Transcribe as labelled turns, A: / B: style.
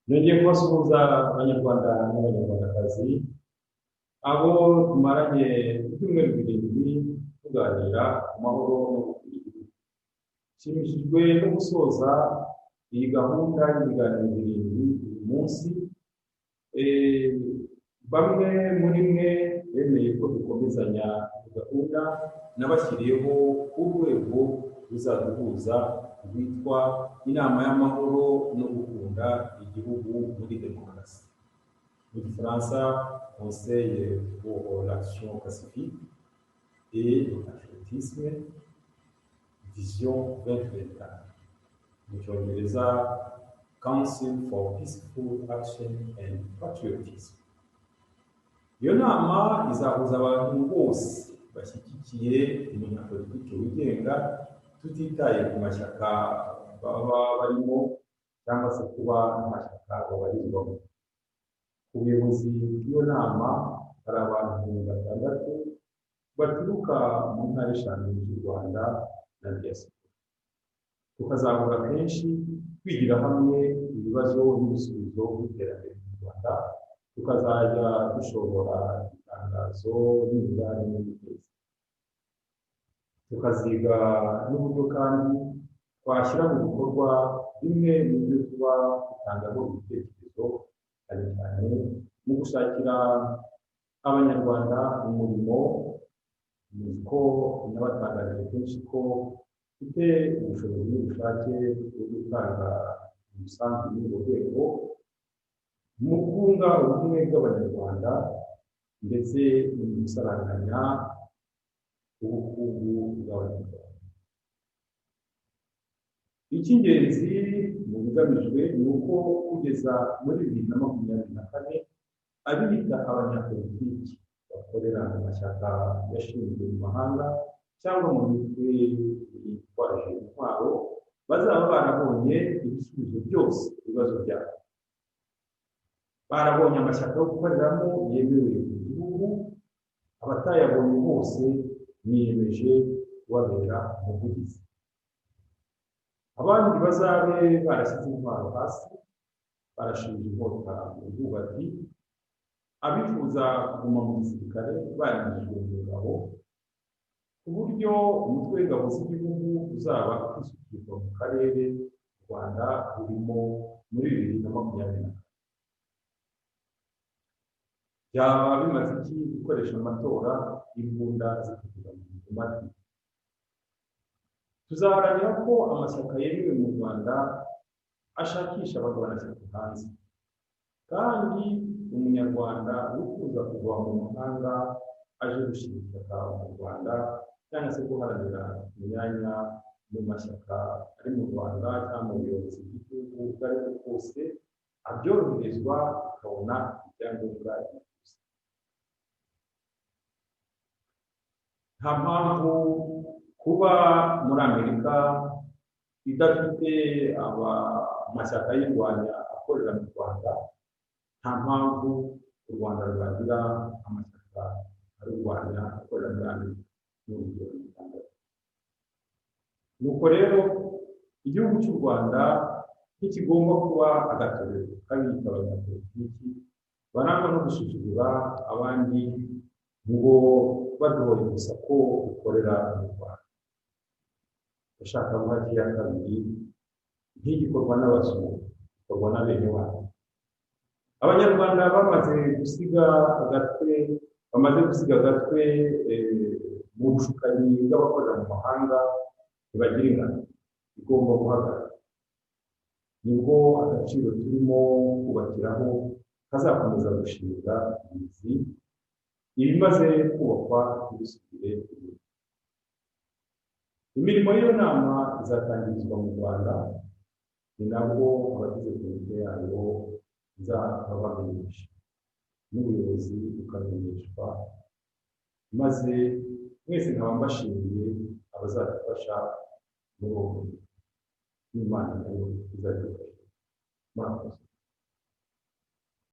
A: Nongeye kubasuhuza Abanyarwanda n'Abanyarwandakazi, abo tumaranye ibyumweru 7 tuganira ku mahoro no gukunda igihugu. Nshimishijwe no gusoza iyi gahunda y'ibiganiro 7 uyu munsi. Bamwe muri mwe bemeye ko dukomezanya iyi gahunda, nabashyiriyeho urwego ruzaduhuza rwitwa Inama y'Amahoro no Gukunda Igihugu muri Demokarasi, mu Gifaransa Conseil pour l'Action Pacifique et le Patriotisme, Vision 2024, mu Cyongereza Council for Peaceful Action and Patriotism. Iyo nama izahuza abantu bose bashyigikiye umunyapolitiki wigenga, tutitaye ku mashyaka baba barimo cyangwa se kuba n'amashyaka babarizwamo. Ku buyobozi bw'iyo nama hari abantu 6 baturuka mu ntara 5 z'u Rwanda na diaspora. Tukazahura kenshi twigira hamwe ibibazo n'ibisubizo by'iterambere mu Rwanda, tukazajya dushobora itangazo nibura rimwe mu kwezi. Tukaziga n'uburyo kandi twashyira mu bikorwa bimwe mu byo tuba dutangaho ibitekerezo, cyane cyane mu gushakira Abanyarwanda umurimo. Muzi ko nabatangarije kenshi ko mfite ubushobozi n'ubushake bwo gutanga umusanzu muri urwo rwego mu kunga ubumwe bw'Abanyarwanda ndetse mu gusaranganya ubukungu bw'Abanyarwanda. Icy'ingenzi mu bigamijwe ni uko kugeza muri 2024 abiyita abanyapolitiki bakorera mu mashyaka yashinzwe mu mahanga cyangwa mu mitwe yitwaje intwaro bazaba barabonye ibisubizo byose ku bibazo byabo, barabonye amashyaka yo gukoreramo yemewe mu gihugu. Abatayabonye bose niyemeje kubabera umuvugizi. Abandi bazabe barashyize intwaro hasi, barashinja inkota mu rwubati, abifuza kuguma mu gisirikare barinjijwe mu ngabo, ku buryo umutwe w'ingabo z'igihugu uzaba utisukirwa mu karere u Rwanda rurimo muri 2024. Byaba bimaze iki gukoresha amatora imbunda zikavuga mu matwi? Tuzaharanira ko amashyaka yemewe mu Rwanda ashakisha abagabana-shyaka hanze, kandi Umunyarwanda wifuza kuva mu mahanga aje gushinga ishyaka mu Rwanda cyangwa se guharanira imyanya mu mashyaka ari mu Rwanda cyangwa mu buyobozi bw'igihugu ubwo ari bwo bwose, abyoroherezwa akabona ibyangombwa yifuza. Nta mpamvu kuba muri Amerika idafite amashyaka y'irwanya akorera mu Rwanda, nta mpamvu u Rwanda rwagira amashyaka arurwanya akorera muri Amerika, ni urugero rutandatu. Nuko rero igihugu cy'u Rwanda ntikigomba kuba agatorero k'abiyita abanyapolitiki barangwa no gusuzugura abandi ngo baduhoye gusa ko ukorera mu Rwanda. Ndashaka guhati ya kabiri ntigikorwa n'abazungu, ikorwa na bene wabo. Abanyarwanda bamaze gusiga agatwe, bamaze gusiga agatwe mu bushukanyi bw'abakorera mu mahanga, ntibagira ingano, igomba guhagarara. Nibwo agaciro turimo kubakiraho kazakomeza gushinga imizi, ibimaze kubakwa ntibisubire inyuma. Imirimo y'iyo nama izatangirizwa mu Rwanda, ni nabwo abagize komite yayo nzababamenyesha n'ubuyobozi bukamenyeshwa, maze mwese nkaba mbashimiye abazadufasha muri uwo murimo, n'Imana nayo izadufasha. Murakoze.